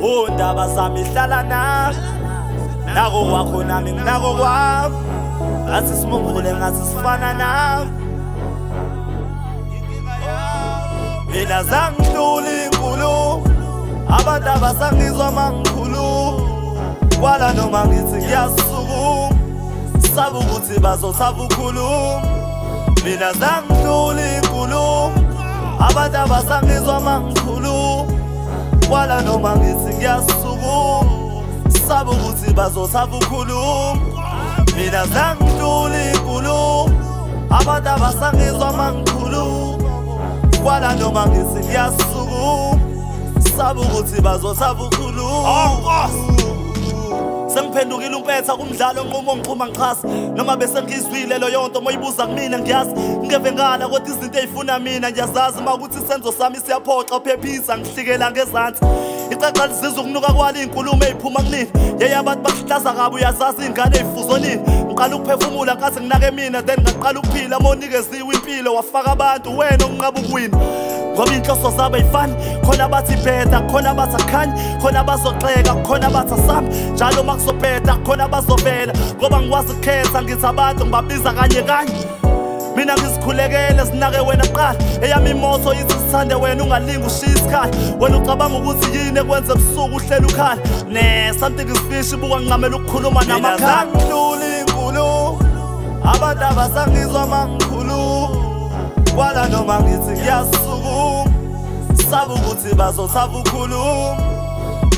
Undaba zami hlala na nako kwakho nami nginako kwami ngathi simungule ngathi sifana nami mina zangidlula inkulumo abantu abasangizwa mangikhuluma kwala noma ngithi ngiyasukuma saba ukuthi bazosaba ukhuluma mina zangidlula inkulumo abantu abasangizwa mangikhuluma kwala noma ngithi ngiyasukuma saba ukuthi bazosaba ukhuluma mina zangidlula inkulumo abantu abasangizwa mangikhuluma kwala noma ngithi ngiyasukuma saba ukuthi bazosaba ukhuluma sengiphendukile umpetha kumdlalo nqumo ngiqhuma ngixhasa noma bese ngizwile leyo nto moyibuza kumina ngiyazi ngeve ngala kodwa izinto ezifuna mina ngiyazazi makuthi isenzo sami siyaphoxa uphephisa ngihlikela ngezansi icaca lizizwa ukunuka kwali inkulumo eziphuma kunini yeye abantu bakuhlaza kabi uyazazi ingane ezifuzo nini ngiqala ukuphefumula ngathi nginake mina then ngaqala ukuphila monikeziwe impilo wafaka abantu wena onqaba ukuwina ngoba inhloso zabo ayifani khona bathi bheda khona bathi akhanyi khona bazoxeka khona bathi asami njalo makusobheda khona bazovela ngoba ngikwazi ukukhetha ngithi abantu ngibabiza kanye kanye mina ngizikhulekele sinake wena kuqala eyami imoto ithi sithande wena ungalingi ushiye isikhala wena ucabanga ukuthi yini ekwenza ebusuku uhlela ukhala ne something is fishy buka nginqamela ukukhuluma namakhala ngidlula inkulumo abantu abasangizwa mangikhuluma kwala noma ngithi ngiyasukuma saba ukuthi bazosaba ukhuluma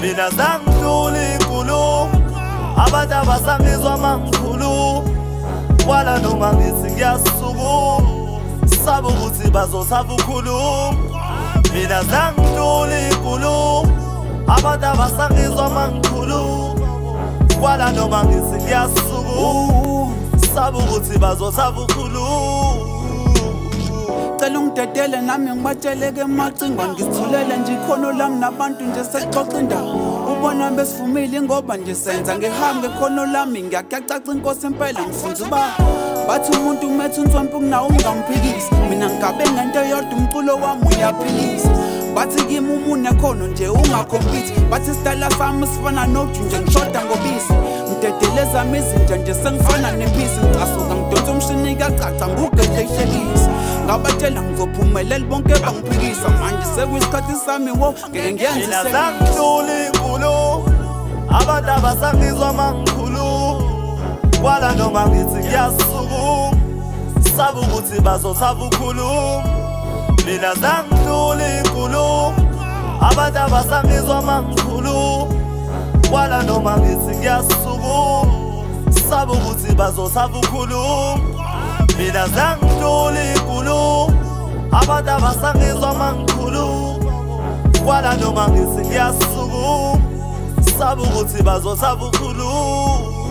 mina zangidlula inkulumo abantu abasangizwa mangikhuluma kwala noma ngithi ngiyasukuma saba ukuthi bazosaba ukhuluma mina zangidlula inkulumo abantu abasangizwa mangikhuluma kwala noma ngithi ngiyasukuma saba ukuthi bazosaba ukhuluma cela ungidedele nami ngibatsheleke emacingwane ngizithulele nje ikhono lami nabantu nje sexoxa indaba ubona besivumile ngoba nje senza ngihambe ngekhono lami ngiyakuyacaca inkosi impela ngifunza uba bathi umuntu umethe unswampu kunawo ungamphikisi mina ngigabe ngento eyodwa umculo wami uyaphilisa bathi kimi uma unekhono nje ungakhompiti bathi isitayela sami sifana noju nje ngishoda ngobisi ngidedele ezami izinja nje sengifana nephisi ngicasuka ngidonsa umshini kacaca ngugedle ihlekisa ngabatshela ngizophumelela bonke bangiphikisa manje sekuyisikhathi sami wo ngeke ngiyenze mina zangidlula inkulumo abantu abasangizwa mangikhuluma kwala noma ngithi ngiyasukuma saba ukuthi bazosaba ukhuluma mina zangidlula inkulumo abantu abasangizwa mangikhuluma kwala noma ngithi ngiyasukuma saba ukuthi bazosaba ukhuluma mina zangidlula inkulumo abantu abasangizwa mangikhuluma kwala noma ngithi ngiyasukuma saba ukuthi bazosaba ukhuluma.